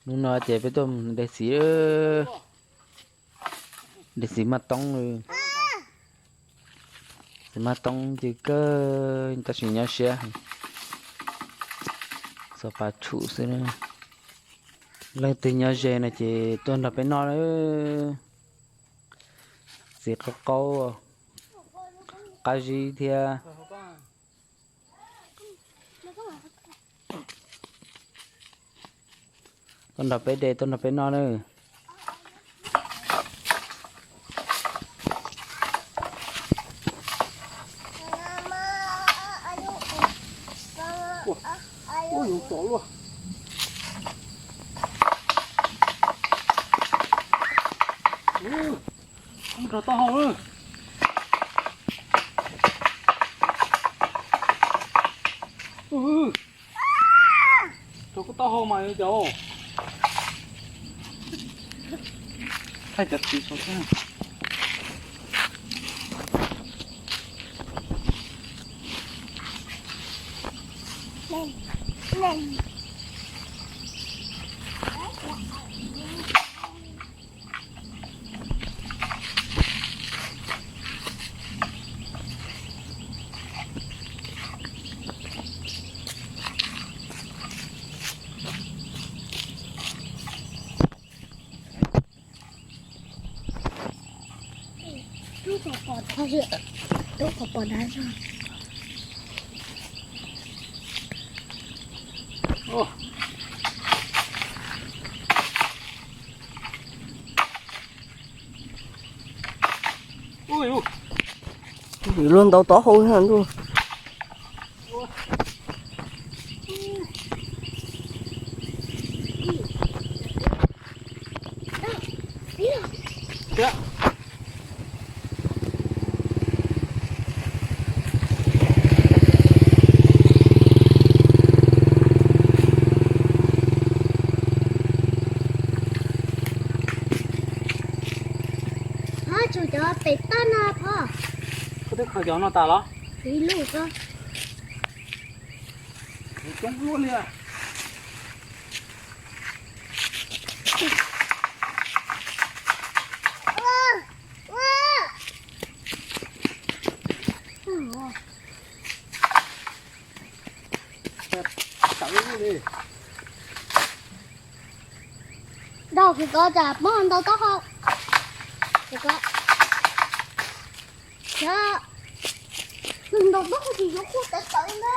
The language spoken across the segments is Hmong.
Hnub no ces peb tuaj de txiv, de txiv maj toob. Txiv maj toob ci kawg tab sis nyob siab, txog pas tshum xwb na. Leej twg nyob ze no ces tuaj nrog peb noj. Txiv qaub qaub, qab zib thiab. Tuaj nrog peb de, tuaj nrog peb noj na. Ua, ua, yoov tom luaj. Ub, nrog taub hau lawm. Ub, rau koj taub hau mas yuav cas. Thaij cov txiv saud thiab. Rub qhov pos, rub qhov pos dab zog. Luag ntaus taub hau ntuj. Ho tsum cov pem toj no phom. Koj twb khaws cov no tas los? Ib lub ko. Coob luaj li. Ntaus kiag ko tsam muab ntaus taub hau. Kiag ko. Yog nws ntaus taub hau ces yuav qhuav tawv tawv na.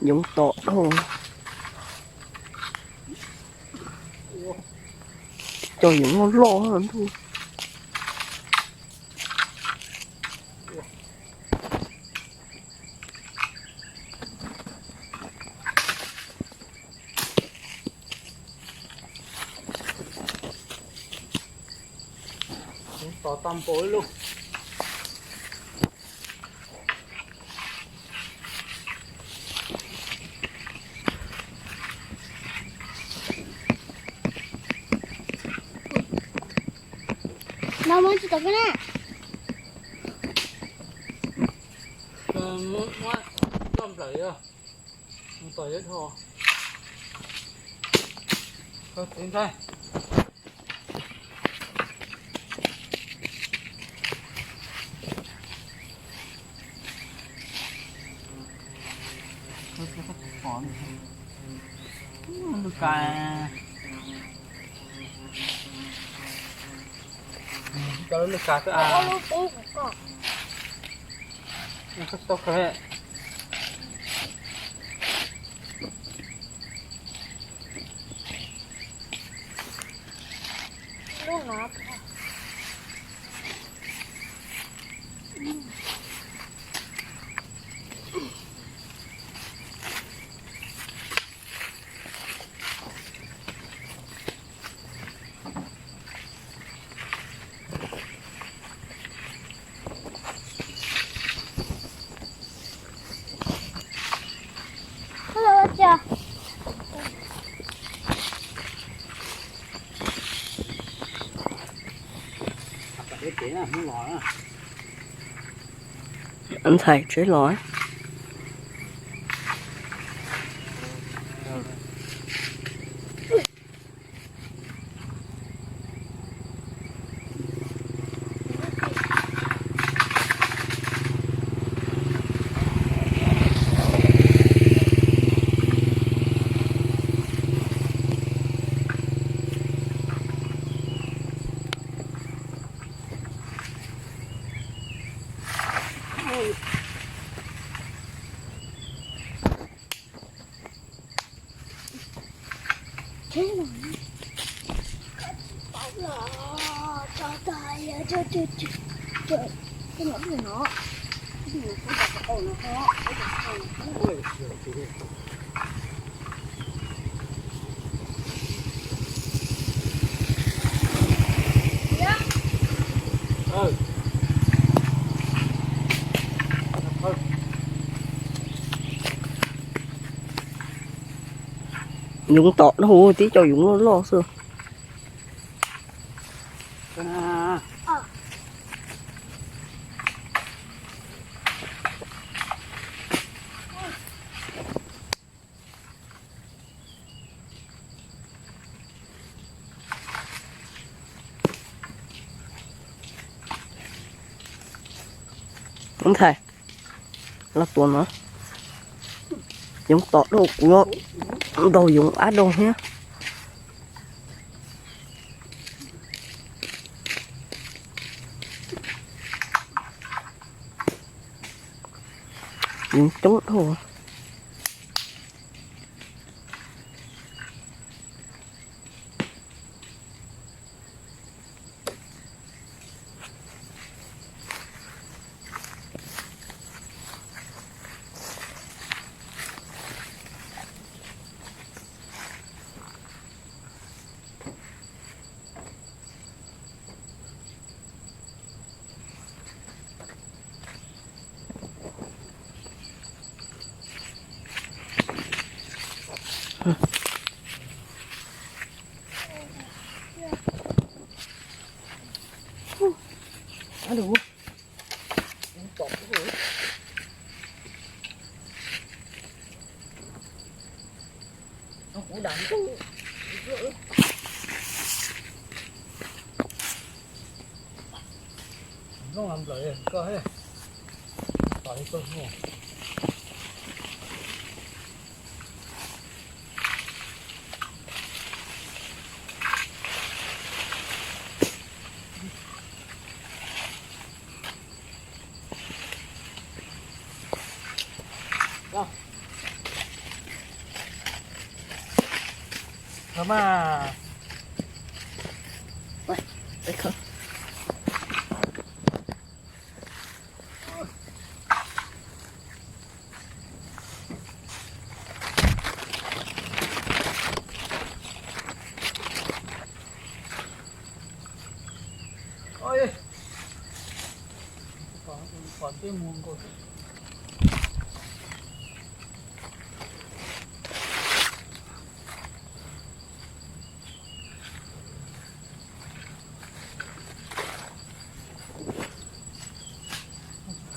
Yoov tom dhau. Cov yoov loj loj ntuj. Tos tag npaum ib lub. No muab tsis tau koj na. Muab loj nplawm yog tos yuav dhau. Koj txiv ntxawg. Lub kas, cov lub kas xwb as. Tau kawg. Ntxhais tsev los. Yoov tom dhau, tib co yoov loj loj xwb. Ntxhais, los tuav no. Yoov tom dhau, kuv yuav ntaus yoov ab dau thiab. Yoov coob dhau.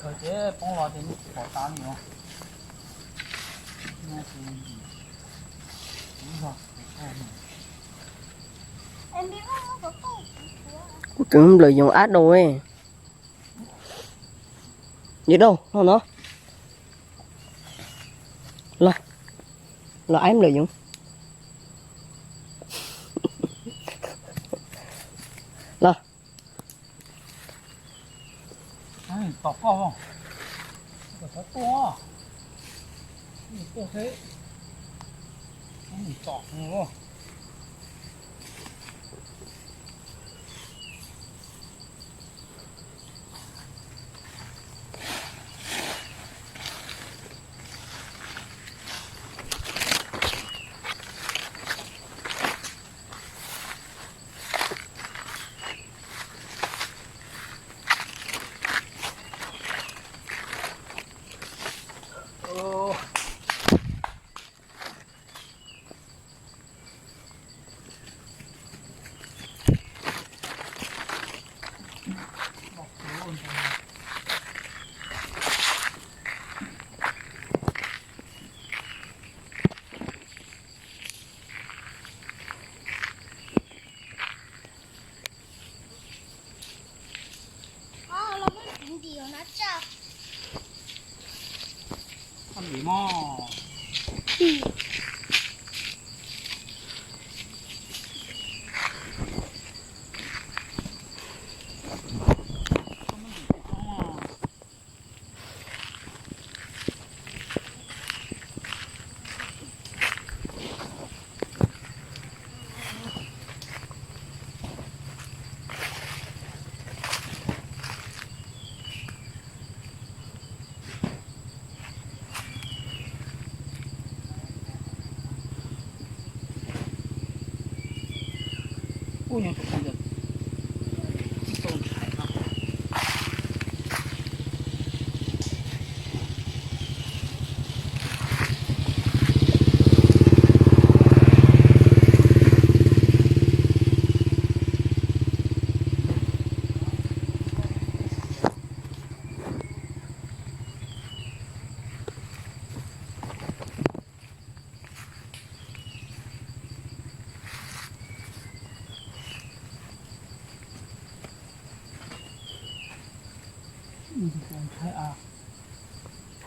Khaws ces poob los ces pom tas li os. Kuv tseem nplawm yoov ab dau. Yog dau no no. Los, los aib nplawm yoov. Los. Tom koj, kom xav tuaj, tuaj seb, tom. Ua, ua,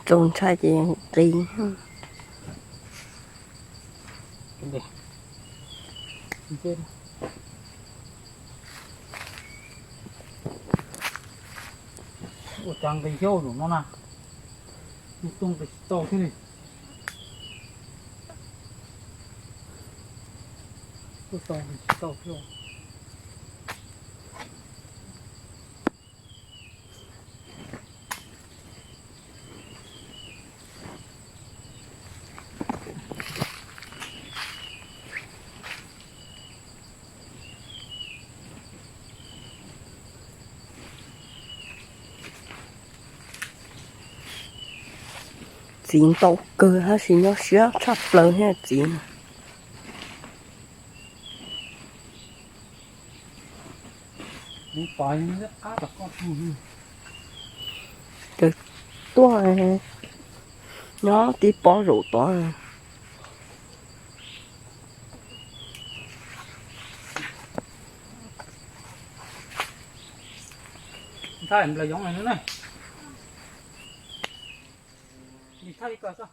Txaus ntshai ces nqis. Ua cas nqis xyov zaum no na, tus tub nqis tsis tau thiab li. Tuaj tau nqis tsis tau thiab. Txiv ntau kawg tab sis nyob siab tshaj plaws thiab txiv. Ces tuaj nyob tib pob zaum tod. Nthaij nplaws yoov na. Nthaij ib ko.